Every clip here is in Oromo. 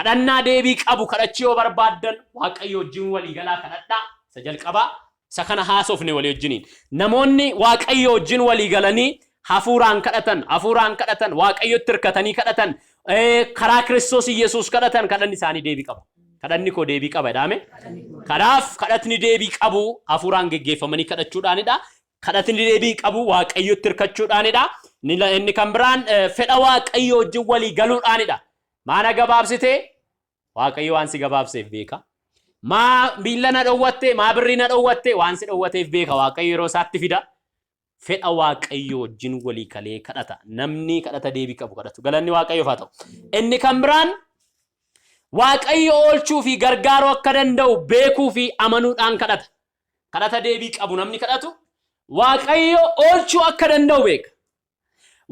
Kadhannaa deebii qabu kadhachuu yoo barbaaddan Waaqayyo wajjin walii galaa kadhadhaa. Isa jalqabaa isa kana haasofne walii wajjiniin. Namoonni Waaqayyo wajjin walii galanii hafuuraan kadhatan, hafuuraan kadhatan, Waaqayyotti hirkatanii kadhatan, karaa Kiristoos Iyyasuus kadhatan kadhanni isaanii deebii qaba. Kadhanni koo deebii qaba jedhaame. Kanaaf kadhatni deebii qabu hafuuraan geggeeffamanii kadhachuudhaanidha. Kadhatni deebii qabu Waaqayyotti hirkachuudhaanidha. Inni kan biraan fedha Waaqayyo wajjin walii galuudhaanidha. Maa na gabaabsite? Waaqayyo waan si gabaabseef beeka. Maa miilla na dhowwatte? Maa birrii na dhowwatte? Waan si dhowwateef beeka. Waaqayyo yeroo isaatti fida. Fedha Waaqayyo wajjin walii galee kadhata. Namni kadhata deebii qabu kadhatu. Galanni Waaqayyoof haa ta'u. Inni kan biraan Waaqayyo oolchuu fi gargaaruu akka danda'u beekuu fi amanuudhaan kadhata. Kadhata deebii qabu namni kadhatu Waaqayyo oolchuu akka danda'u beeka.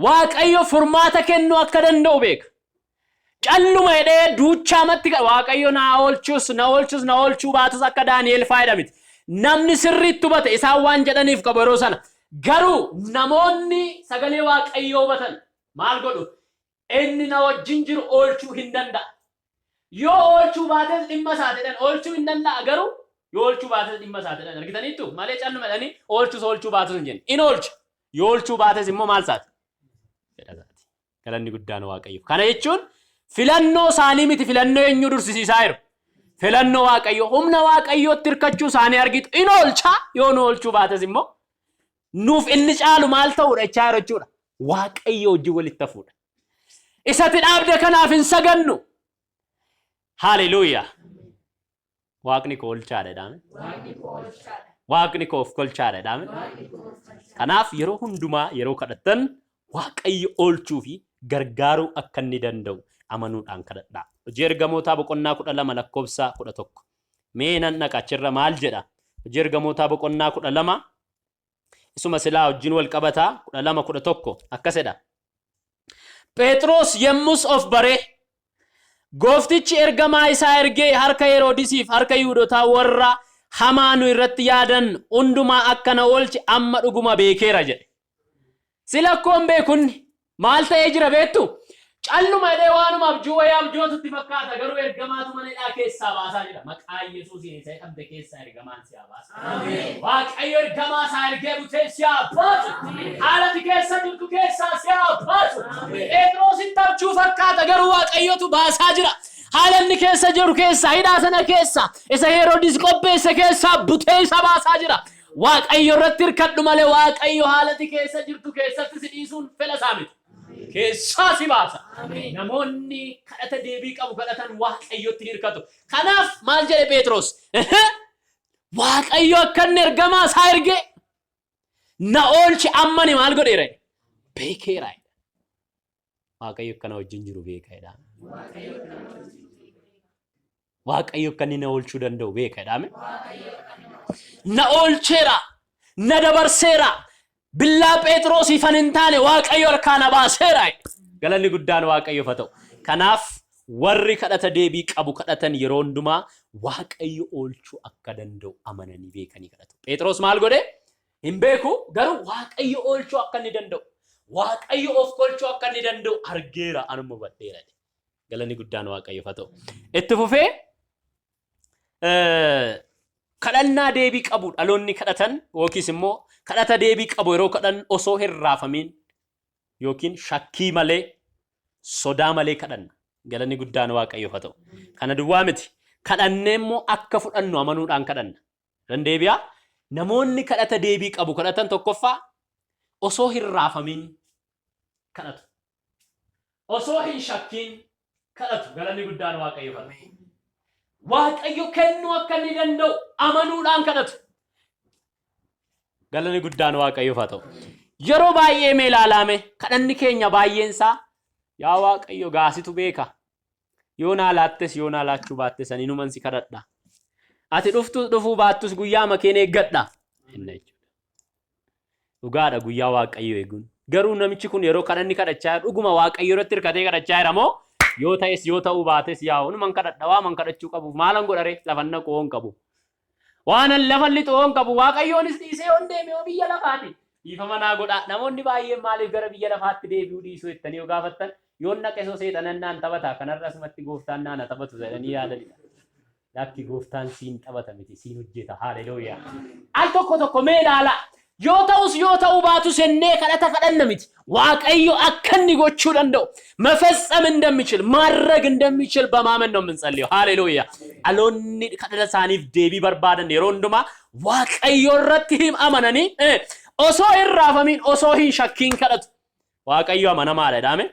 Waaqayyo furmaata kennuu akka danda'u beeka. Calluma jedhee duuchaamatti Waaqayyo na oolchus na oolchus na oolchuu baatus akka Daani'el faayida miti. Namni sirriitti hubate isaan waan jedhaniif qabu yeroo sana. Garuu namoonni sagalee Waaqayyoo hubatan maal godhu? Inni na wajjin jiru oolchuu hin danda'a. Yoo oolchuu baates dhimma isaa jedhan oolchuu hin danda'a garuu yoo oolchuu baates dhimma isaa jedhan argitaniittu malee calluma jedhanii oolchus oolchuu baatus hin jenne. In oolcha. Yoo oolchuu baates immoo maal isaati? Fedha isaati. Galanni guddaan Waaqayyoof. Kana jechuun filannoo isaanii miti filannoo eenyuu dursisiisaa jiru. Filannoo Waaqayyoo humna Waaqayyootti hirkachuu isaanii argitu. In oolcha yoo nu oolchuu baates immoo nuuf inni caalu maal ta'uudha jechaa jiru jechuudha. Waaqayyo wajjin walitti hafuudha. Isatti dhaabde kanaaf hin sagannu. Haaleluuyaa. Waaqni koo oolchaadha jedhame. Waaqni koo of kolchaadha jedhame. Kanaaf yeroo hundumaa yeroo kadhattan Waaqayyo oolchuu fi gargaaruu akka inni danda'u amanuudhaan kadhadhaa. Hojii Ergamootaa boqonnaa 12 lakkoofsa 11. Mee nan dhaqa achirra maal jedha? Hojii Ergamootaa boqonnaa 12 isuma silaa wajjin wal qabataa 12 11 akkas jedha. Phexros yemmus of baree Gooftichi ergamaa isaa ergee harka Heroodisiif harka Yihuudotaa warra hamaa nu irratti yaadan hundumaa akka na oolche amma dhuguma beekeera jedhe. Sila akkoon beekunni maal ta'ee jira beektu? Calluma jedhee waanuma abjuu wayii abjootu itti fakkaata garuu ergamaatu mana hidhaa keessaa baasaa jira. Maqaa Yesuusiin isa hidhamte keessaa ergamaan si haa baasu. Waaqayyo ergamaa isaa ergee butee si haa baasu. Haala ati keessa jirtu keessaa si haa baasu. Phexrositti abjuu fakkaata garuu Waaqayyotu baasaa jira. Haala inni keessa jiru keessaa hidhaa sana keessaa isa Heroodis qopheesse keessaa butee isa baasaa jira. Waaqayyo irratti hirkadhu malee Waaqayyo haala ati keessa jirtu keessatti si dhiisuun fedha isaa miti. Keessaa si baasa. Namoonni kadhata deebii qabu kadhatan Waaqayyotti hirkatu. Kanaaf maal jedhe Phexros? Waaqayyo akka inni ergamaa isaa ergee na oolche amma ani maal godheera? Beekeera. Waaqayyo akka na wajjin jiru beeka jedha. Waaqayyo akka inni na oolchuu danda'u beeka jedhame. Na oolcheera, na dabarseera, billaa Phexrosiif an hin taane Waaqayyo harkaa na baaseera. Galanni guddaan Waaqayyoof haa ta'u. Kanaaf warri kadhata deebii qabu kadhatan yeroo hundumaa Waaqayyo oolchuu akka danda'u amananii beekanii kadhatu. Phexros maal godhe? Hin beeku garuu Waaqayyo oolchuu akka inni danda'u, Waaqayyo of kolchuu akka inni danda'u argeera anuma hubadheera. Galanni guddaan Waaqayyoof haa ta'u. Itti fufee kadhannaa deebii qabu dhaloonni kadhatan yookiis immoo kadhata deebii qabu yeroo kadhan osoo hin raafamiin yookiin shakkii malee sodaa malee kadhanna. Galanni guddaan Waaqayyoof haa ta'u. Kana duwwaa miti. Kadhannee immoo akka fudhannu amanuudhaan kadhanna. Dandeebi'a. Namoonni kadhata deebii qabu kadhatan tokkoffaa osoo hin raafamiin kadhatu. Osoo hin shakkiin kadhatu. Galanni guddaan Waaqayyoof haa ta'u. Waaqayyo kennuu akka inni danda'u amanuudhaan kadhatu. Galanni guddaan Waaqayyoof haa ta'u. Yeroo baay'ee mee ilaalaame kadhanni keenya baay'een isaa yaa Waaqayyo gaasitu beeka. Yoo naa laattes yoo naa laachuu baattes ani inuman si kadhadha. Ati dhuftus dhufuu baattus guyyaa makeen eeggadha. Jenna jechuudha. Dhugaadha guyyaa Waaqayyo eeguun. Garuu namichi kun yeroo kadhanni kadhachaa jiru dhuguma Waaqayyo irratti hirkatee kadhachaa jira moo yoo ta'es yoo ta'uu baates yaa onuman kadhadha waaman kadhachuu qabuuf maalan godhare lafan naqu hoon qabu. Waanan lafan lixu hoon qabu Waaqayyoonis dhiisee hoon deeme hoo biyya lafaati. Dhiifama naa godhaa namoonni baay'een maaliif gara biyya lafaatti deebi'uu dhiisuu jettanii yoo gaafattan Yoon dhaqe soo seexanan naan taphata kanarra asumatti gooftaan naana taphatu jedhanii yaadanidha. Lakki gooftaan siin taphata miti siin hojjeta. Haaleluyyaa. Al tokko tokko mee ilaala. Yoo ta'us yoo ta'uu baatus jennee kadhata kadhanna miti. Waaqayyo akka inni gochuu danda'u መፈጸም እንደሚችል ማድረግ እንደሚችል በማመን ነው የምንጸልየው። ሃሌሉያ። Dhaloonni kadhata isaaniif deebii barbaadan yeroo hundumaa Waaqayyo irratti hin amananii osoo hin raafamiin osoo hin shakkiin kadhatu. Waaqayyo amanamaadha jedhame.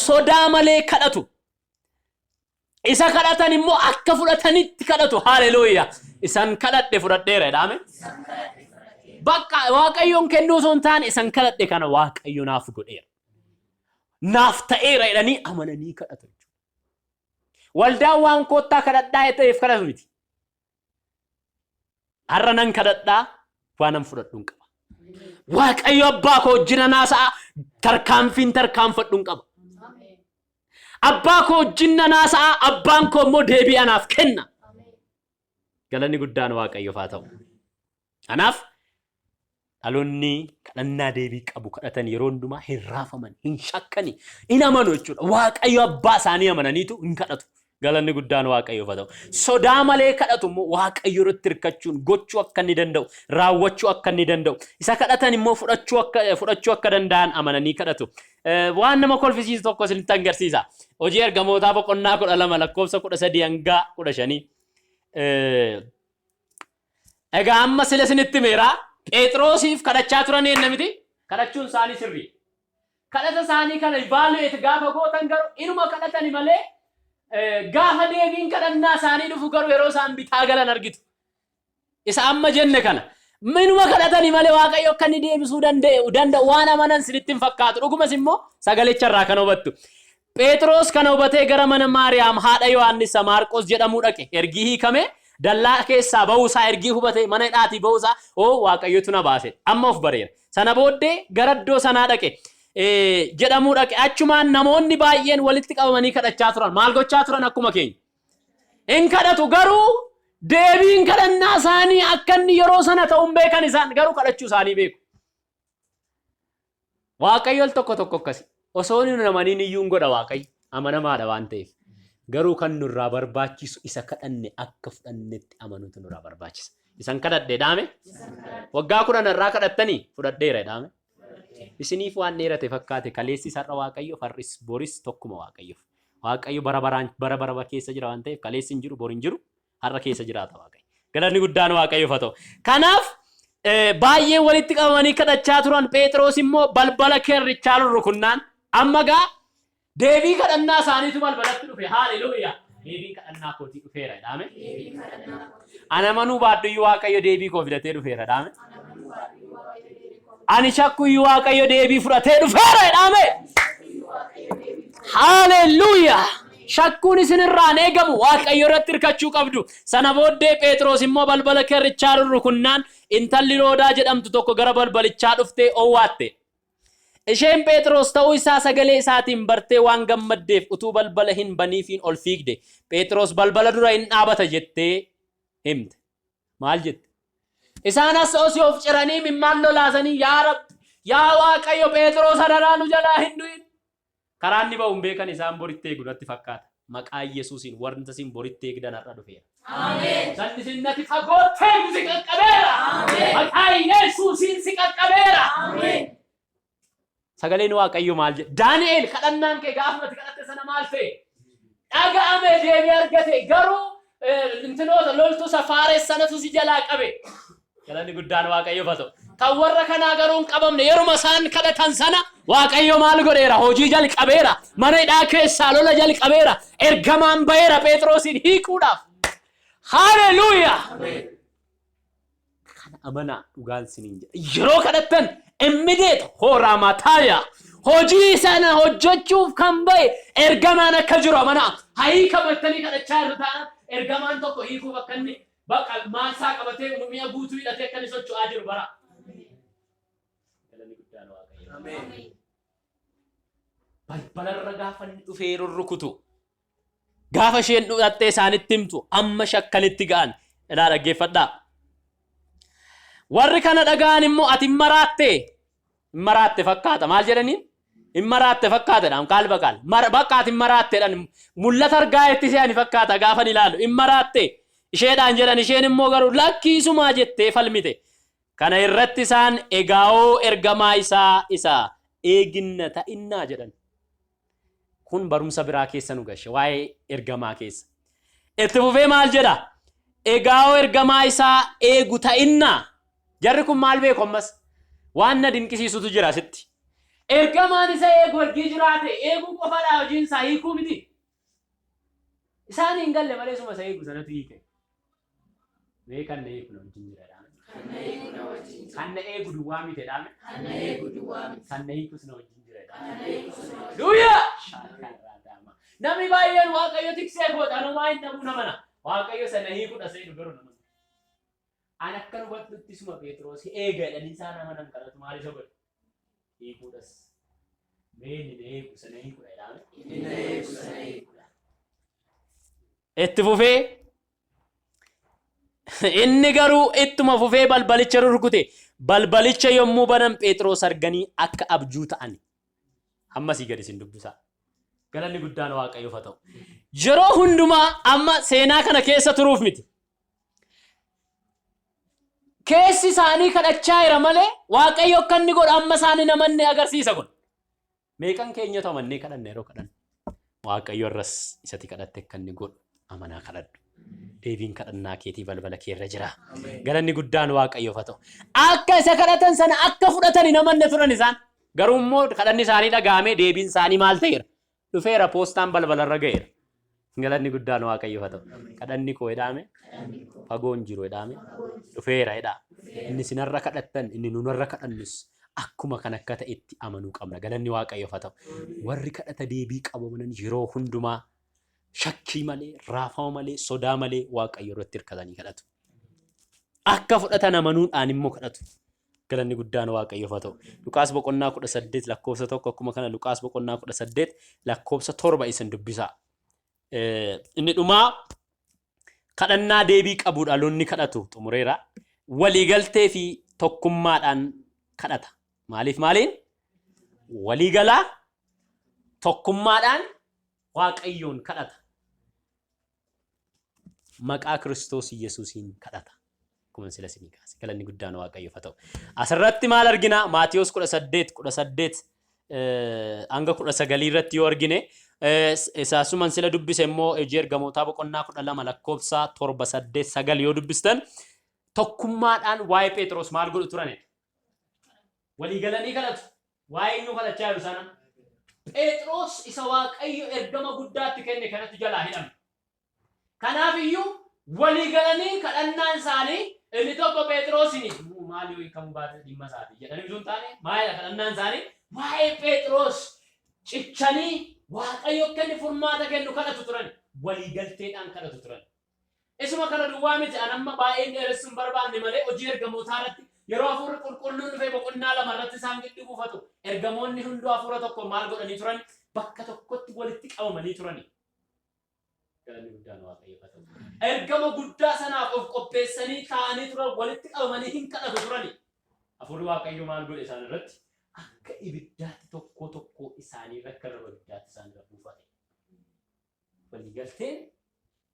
Sodaa malee kadhatu. Isa kadhatan immoo akka fudhatanitti kadhatu. Haleluuyaa. Isan kadhadhe fudhadheera jedhame. Bakka Waaqayyoon kennuu osoo hin taane isan kadhadhe kana Waaqayyo naaf godheera. Naaf ta'eera jedhanii amananii kadhatu jechuudha. Waldaan waan koottaa kadhadhaa ta'eef kadhatu miti. Har'a nan kadhadhaa waanan fudhadhu hin qaba. Waaqayyo abbaa koo wajjin naasa'a tarkaanfiin tarkaanfadhu hin qaba. Abbaa koo wajjin naasa'a abbaan koo immoo deebii anaaf kenna. Galanni guddaan Waaqayyoof haa ta'u. Kanaaf dhaloonni kadhannaa deebii qabu kadhatan yeroo hundumaa hin raafaman, hin shakkani, hin amanu jechuudha. Waaqayyo abbaa isaanii amananiitu hin kadhatu. Galanni guddaan Waaqayyoof haa ta'u. Sodaa malee kadhatu immoo Waaqayyo irratti hirkachuun gochuu akka inni danda'u, raawwachuu akka inni danda'u, isa kadhatan immoo fudhachuu akka danda'an amananii kadhatu. Waan nama kolfisiisu tokko isinitti agarsiisa. Hojii Ergamootaa boqonnaa 12 lakkoofsa 13 hanga 15. Egaa amma sila isinitti meera Phexrosiif kadhachaa turan eenna miti? Kadhachuun isaanii sirrii. Kadhata isaanii kana evaluate gaafa gootan garuu inuma kadhatani malee gaafa deebiin kadhannaa isaanii dhufu garuu yeroo isaan bitaa galan argitu. Isa amma jenne kana. Inuma kadhatani malee Waaqayyo akka inni deebisuu danda'u waan amanan sinitti hin fakkaatu. Dhugumas immoo sagalicha irraa kan hubattu. Phexros kana hubatee gara mana Maariyaam haadha Yohaannis Maarqos jedhamuu dhaqe. Ergii hiikame dallaa keessaa bahuusaa ergii hubatee mana hidhaatii bahuusaa oo Waaqayyotu na baase amma of bareera. Sana booddee gara iddoo sanaa dhaqe. Jedhamuu dhaqe. Achumaan namoonni baay'een walitti qabamanii kadhachaa turan. Maal gochaa turan akkuma keenya? Hin kadhatu garuu deebiin kadhannaa isaanii akka inni yeroo sana ta'uun beekan isaan garuu kadhachuu isaanii beeku. Waaqayyo al tokko tokko akkasi. Osoo nu namaniin iyyuu hin godha Waaqayyo. Amanamaadha waan ta'eef. Garuu kan nurraa barbaachisu isa kadhanne akka fudhannetti amanuutu nurraa barbaachisa. Isan kadhadhe dhaame? Waggaa 10 irraa kadhattanii fudhadheera dhaame? Isiniif waan dheerate fakkaate kaleessi har'a Waaqayyo farris boris tokkuma Waaqayyoof. Waaqayyo bara baraan bara bara keessa jira waan ta'eef kaleessi hin jiru bor hin jiru har'a keessa jiraata Waaqayyo. Galanni guddaan Waaqayyoof haa ta'u. Kanaaf baay'een walitti qabamanii kadhachaa turan. Phexros immoo balbala kerrichaa rukunnaan amma gaa deebii kadhannaa isaaniitu balbalatti dhufe. Haaleluuyaa. Deebiin kadhannaa kootii dhufeera jedhame. Ana amanuu baadhuyyuu Waaqayyo deebii koo fidatee dhufeera jedhame. Ani shakkuyyuu Waaqayyo deebii fudhatee dhufeera jedhame. Haaleluuyaa. Shakkuun isinirraan eegamu Waaqayyo irratti hirkachuu qabdu. Sana booddee Phexros immoo balbala kerrichaa rukunnaan intalli Roodaa jedhamtu tokko gara balbalichaa dhuftee owwaatte. Isheen Phexros ta'uu isaa sagalee isaatiin bartee waan gammaddeef utuu balbala hin baniifiin ol fiigde. Phexros balbala dura hin dhaabata jettee himte. Maal jette? Isaan as osoo of ciranii mimmaan lolaasanii yaa Rabbi, yaa Waaqayyo Phexros adaraa nu jalaa hin du'in. Karaa inni ba'u hin beekan isaan boritti eegu natti fakkaata. Maqaa Yesuusiin wanta isin boritti eegdan har'a dhufeera. Sanni isin natti fagootti eegu si qaqqabeera. Maqaa Yesuusiin si qaqqabeera. Sagaleen Waaqayyo maal jedha? Daani'el kadhannaan kee gaafuma ati kadhatte sana maal ta'e? Dhaga'ame deebii argate garuu intinoota loltuu safaares sanatu si jalaa qabe. Galanni guddaan Waaqayyoof haa ta'u. Kan warra kanaa garuu hin qabamne yeruma isaan kadhatan sana Waaqayyo maal godheera? Hojii jalqabeera. Mana hidhaa keessaa lola jalqabeera. Ergamaan ba'eera Phexrosiin hiikuudhaaf. Haleluuyaa! Kana amanaa dhugaan siniin jedha. Yeroo kadhattan immediate horaa mataaya. Hojii sana hojjechuuf kan ba'e ergamaan akka jiru amanaa. Haa hiikamu jettanii kadhachaa jirtu taanaan ergamaan tokko hiikuuf akka inni bakka maansaa qabatee mi'a guutuu hidhatee akka inni socho'aa jiru bara. Galanni guddaan Waaqayyo. Balbalarra gaafa inni dhufee rurrukutu gaafa isheen dhugattee isaanitti himtu amma shakkanitti ga'an ilaa dhaggeeffadhaa. Warri kana dhaga'an immoo ati hin maraatte hin maraatte fakkaata maal jedhaniin? Hin maraatte fakkaatedhaan qaal baqaal. Bakka ati hin maraatteedhaan mul'ata argaa itti se'ani fakkaata gaafan ilaalu. Hin maraatte isheedhaan jedhan, isheen immoo garuu lakkiisumaa jettee falmite. Kana irratti isaan egaa'oo ergamaa isaa isa eeginna ta'innaa jedhan. Kun barumsa biraa keessa nu gashe, waa'ee ergamaa keessa. Itti fufee maal jedha? Egaa'oo ergamaa isaa eegu ta'innaa. Jarri kun maal beeku ammas? Waan na dinqisiisutu jira asitti. Ergamaan isa eegu ergii jiraate, eeguu qofadha hojiin isaa, hiikuu miti. Isaan hin galle malee suma isa eegu sanatu hiike. Mee kan na eegu na wajjin jira jedhaa. Kan na eegu na wajjin jira. Kan na eegu duwwaa miti jedhaa. Kan na eegu duwwaa miti. Kan na hiikus na wajjin jira jedhaa. Kan na hiikus na wajjin. Haleluuyaa! Shaakkarraadhaama. Namni baay'een Waaqayyo tiksee kooti anumaa hin dhabuu namana. Waaqayyo sana hiikudha seenu garuu nama. An akka hubadhutti suma Phexros eega jedhanii isaan amanan kanatu maal isa godhe? Hiikuudhas. Mee inni na eegu sana hiikudha jedhaa. Inni na eegu sana hiikudha. Itti fufee inni garuu ittuma fufee balbalicha rurrukute. Balbalicha yommuu banan Phexros arganii akka abjuu ta'an. Ammasii gadi isin dubbisaa. Galanni guddaan Waaqayyoof haa ta'u. Yeroo hundumaa amma seenaa kana keessa turuuf miti. Keessi isaanii kadhachaa jira malee Waaqayyo akka inni godhu amma isaan hin amanne agarsiisa kun. Meeqan keenyatu amannee kadhanne yeroo kadhannu? Waaqayyo irras isati kadhatte akka inni godhu amanaa kadhadhu. Deebiin kadhannaa keetii balbala kee irra jira. Galanni guddaan Waaqayyoof haa ta'u. Akka isa kadhatan sana akka fudhatan hin amanne turan isaan. Garuu immoo kadhanni isaanii dhaga'amee deebiin isaanii maal ta'eera? Dhufeera, poostaan balbalarra ga'eera. Galanni guddaan Waaqayyoof haa ta'u. Kadhanni koo jedhaame fagoo hin jiru jedhaame dhufeera jedhaa. Inni isinarra kadhattan, inni nunarra kadhannus akkuma kan akka ta'etti amanuu qabna. Galanni Waaqayyoof haa ta'u. Warri kadhata deebii qabu amanan yeroo hundumaa shakkii malee, raafama malee, sodaa malee Waaqayyo irratti hirkatanii kadhatu. Akka fudhatan amanuudhaan immoo kadhatu. Galanni guddaan Waaqayyoof haa ta'u. Luqaas boqonnaa 18 lakkoofsa 1, akkuma kana Luqaas boqonnaa 18 lakkoofsa 7 isin dubbisaa. Inni dhumaa kadhannaa deebii qabuudha lonni kadhatu xumureera. Waliigaltee fi tokkummaadhaan kadhata. Maaliif maaliin? Waliigalaa tokkummaadhaan Waaqayyoon kadhata. Maqaa Kiristoos Yesuusiin kadhata. Akkuma sila isinii kaase. Galanni guddaan Waaqayyoof haa ta'u. Asirratti maal argina? Maatiyos 18 18 hanga 19 irratti yoo argine, isaasuman sila dubbise immoo Hojii Ergamootaa boqonnaa 12 lakkoofsa 7, 8, 9 yoo dubbistan, tokkummaadhaan waa'ee Phexros maal godhu turanidha? Walii galanii kadhatu. Waa'ee eenyuu kadhachaa jiru sana? Phexros isa Waaqayyo ergama guddaatti kenne kanatu jalaa hidhame. Kanaaf iyyuu walii galanii kadhannaan isaanii inni tokko Phexrosiin maal yoo hiikamuu baate dhimma isaati jedhanii osoo hin taane, maalidha kadhannaan isaanii? Waa'ee Phexros cichanii Waaqayyo akka inni furmaata kennu kadhatu turan. Walii galteedhaan kadhatu turan. Isuma kana duwwaa miti, an amma baay'een dheeressuu hin barbaanne malee, Hojii Ergamootaa irratti yeroo hafuurri qulqulluun dhufee boqonnaa 2 irratti isaan gidduu buufatu, ergamoonni hunduu hafuura tokkoon maal godhanii turan? Bakka tokkotti walitti qabamanii turani. Galanni guddaan Waaqayyoof haa ta'u. Ergama guddaa sanaaf of qopheessanii taa'anii turan, walitti qabamanii hin kadhatu turani. Hafuurri Waaqayyoo maal godhe isaan irratti? Akka ibiddaatti tokkoo tokkoo isaanii irra akka raba ibiddaatti isaan irra buufate. Waliigalteen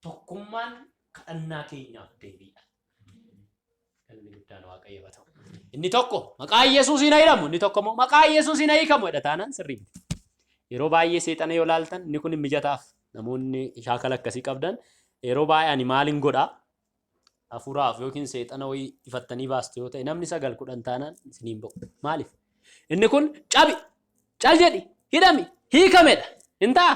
tokkummaan kadhannaa keenyaaf deebiidha. Galanni guddaan Waaqayyoof haa ta'u. Inni tokko maqaa Yesuusiin haa hidhamu, inni tokko immoo maqaa Yesuusiin haa hiikamu jedha taanaan sirrii miti. Yeroo baay'ee seexana yoo laaltan inni kun hin mijataaf. Namoonni shaakala akkasii qabdan, yeroo baay'ee ani maalin godhaa? Hafuuraaf yookiin seexana wayii ifattanii baastu yoo ta'e, namni 9 10 taanaan isiniin ba'u. Maaliif? Inni kun cabi, cal jedhi, hidhami, hiikamedha. Hin ta'a.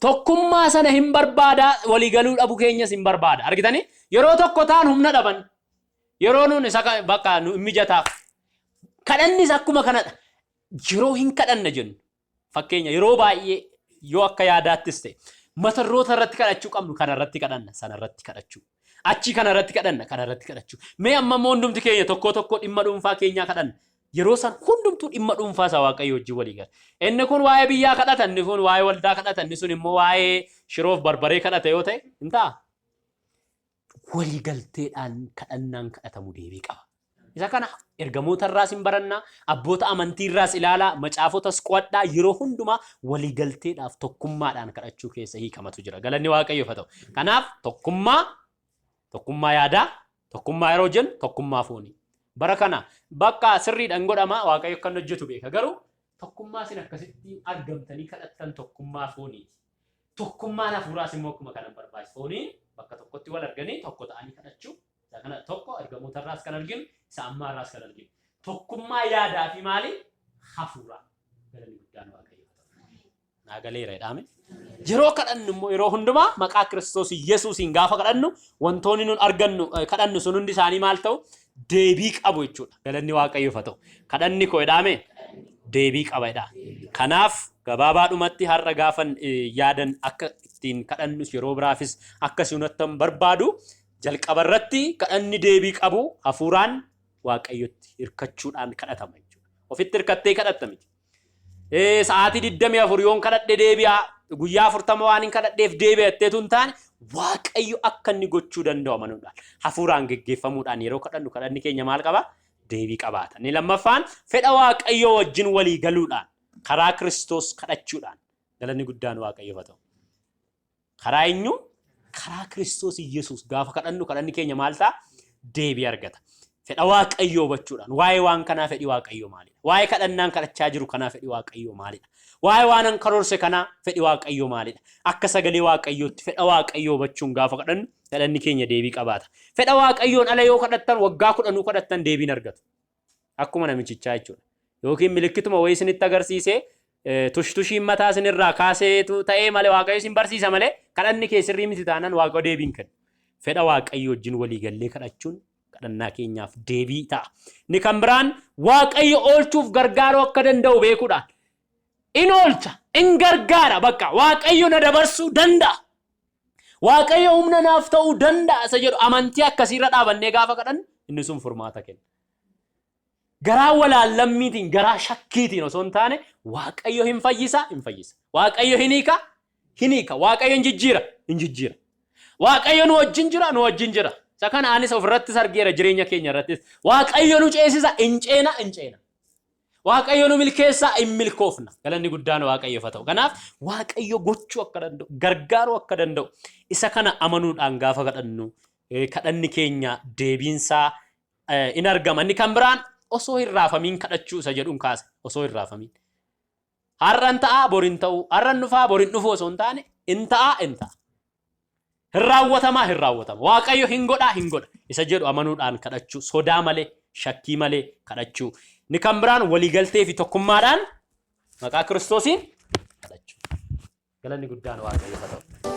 Tokkummaa sana hin barbaada, waliigaluu dhabu keenyas hin barbaada. Argitanii? Yeroo tokko ta'an humna dhaban. Yeroo nuun isa bakka nu hin mijataaf. Kadhannis akkuma kanadha. Yeroo hin kadhanna jennu. Fakkeenya, yeroo baay'ee yoo akka yaadaattis ta'e mata-duroota irratti kadhachuu qabnu kana irratti kadhanna, sana irratti kadhachuu. Achii kana irratti kadhanna, kana irratti kadhachuu. Mee amma immoo hundumti keenya tokkoo tokkoo dhimma dhuunfaa keenyaa kadhanna. Yeroo san hundumtuu dhimma dhuunfaa isaa Waaqayyo wajjin walii gala. Inni kun waa'ee biyyaa kadhata, inni kun waa'ee waldaa kadhata, inni sun immoo waa'ee shiroof barbaree kadhata yoo ta'e hin ta'a. Walii galteedhaan kadhannaan kadhatamu deebii qaba. Isa kana ergamoota irraas hin barannaa, abboota amantii irraas ilaalaa, macaafotas qo'adhaa yeroo hundumaa waliigalteedhaaf tokkummaadhaan kadhachuu keessa hiikamatu jira. Galanni Waaqayyoof haa ta'u. Kanaaf tokkummaa, tokkummaa yaadaa, tokkummaa yeroo jennu tokkummaa foonii. Bara kana bakka sirriidhaan godhama Waaqayyo kan hojjetu beeka. Garuu tokkummaa isin akkasitti argamtanii kadhattan tokkummaa fooniiti. Tokkummaan hafuuraas immoo akkuma kana barbaachisa. Fooniin bakka tokkotti wal arganii tokko ta'anii kadhachuu. Isa kana tokko ergamoota irraas kan arginu, isa ammaa irraas kan arginu. Tokkummaa yaadaa fi maali? Hafuuraa. Galanni guddaan Waaqayyoof haa ta'u. Naa galeera jedhame. Yeroo kadhannu immoo yeroo hundumaa maqaa Kiristoos Yesuusiin gaafa kadhannu wantoonni nun argannu kadhannu sun hundi isaanii maal ta'u? Deebii qabu jechuudha. Galanni Waaqayyoof haa ta'u. Kadhanni koo jedhame deebii qaba jedha. Kanaaf gabaabaadhumatti har'a gaafan yaadan akka ittiin kadhannus yeroo biraafis akka isin barbaadu jalqaba irratti kadhanni deebii qabu hafuuraan Waaqayyotti hirkachuudhaan kadhatama jechuudha. Ofitti hirkattee kadhatta miti. Sa'aatii 24 yoon kadhadhe deebi'a guyyaa 40 waan hin kadhadheef deebi'a jetteetu hin taane Waaqayyo akka inni gochuu danda'u amanuudhaan hafuuraan geggeeffamuudhaan yeroo kadhannu kadhanni keenya maal qaba? Deebii qabaata. Inni lammaffaan fedha Waaqayyoo wajjin walii galuudhaan karaa Kiristoos kadhachuudhaan galanni guddaan Waaqayyoof haa ta'u. Karaa eenyu? Karaa Kiristoos Yesuus gaafa kadhannu kadhanni keenya maal ta'a? Deebii argata. Fedha Waaqayyoo hubachuudhaan waa'ee waan kanaa fedhi Waaqayyoo maalidha? Waa'ee kadhannaan kadhachaa jiru kanaa fedhi Waaqayyoo maalidha? Waa'ee waan an karoorse kanaa fedhi Waaqayyoo maalidha? Akka sagalee Waaqayyootti fedha Waaqayyoo hubachuun gaafa kadhannu kadhanni keenya deebii qabaata. Fedha Waaqayyoon ala yoo kadhattan waggaa kudhanuu kadhattan deebiin argatu. Akkuma namichichaa jechuudha. Yookiin milikkituma wayii isinitti agarsiisee tushtushiin mataa isinirraa kaaseetu ta'ee malee Waaqayyo isin barsiisa malee kadhanni kee sirrii miti taanaan Waaqayyo deebii hin kennu. Fedha Waaqayyo wajjin walii gallee kadhachuun kadhannaa keenyaaf deebii ta'a. Inni kan biraan Waaqayyo oolchuuf gargaaruu akka danda'u beekuudhaan. In oolcha, in gargaara bakka Waaqayyo na dabarsuu danda'a. Waaqayyo humna naaf ta'uu danda'a isa jedhu amantii akkasiirra dhaabannee gaafa kadhannu inni sun furmaata kenna. Garaa walaallammiitiin, garaa shakkiitiin osoo hin taane Waaqayyo hin fayyisa, hin fayyisa. Waaqayyo hin hiika, hin hiika. Waaqayyo hin jijjiira, hin jijjiira. Waaqayyo nu wajjin jira, nu wajjin jira. Isa kana anis ofirrattis argeera jireenya keenya irrattis. Waaqayyo nu ceesisa, hin ceena, hin ceena. Waaqayyo nu milkeessa, hin milkoofna. Galanni guddaan Waaqayyoof haa ta'u. Kanaaf Waaqayyo gochuu akka danda'u, gargaaruu akka danda'u isa kana amanuudhaan gaafa kadhannu kadhanni keenya deebiinsaa in argama. Inni kan biraan osoo hin raafamiin kadhachuu isa jedhuun kaase osoo hin raafamiin. Har'an ta'a borin ta'u, har'an dhufaa borin dhufu osoo hin taane in ta'a in ta'a. Hin raawwatamaa hin raawwatama. Waaqayyo hin godhaa hin godha. Isa jedhu amanuudhaan kadhachuu sodaa malee shakkii malee kadhachuu. Inni kan biraan waliigaltee fi tokkummaadhaan maqaa Kiristoosiin kadhachuu. Galanni guddaan Waaqayyoof haa ta'u.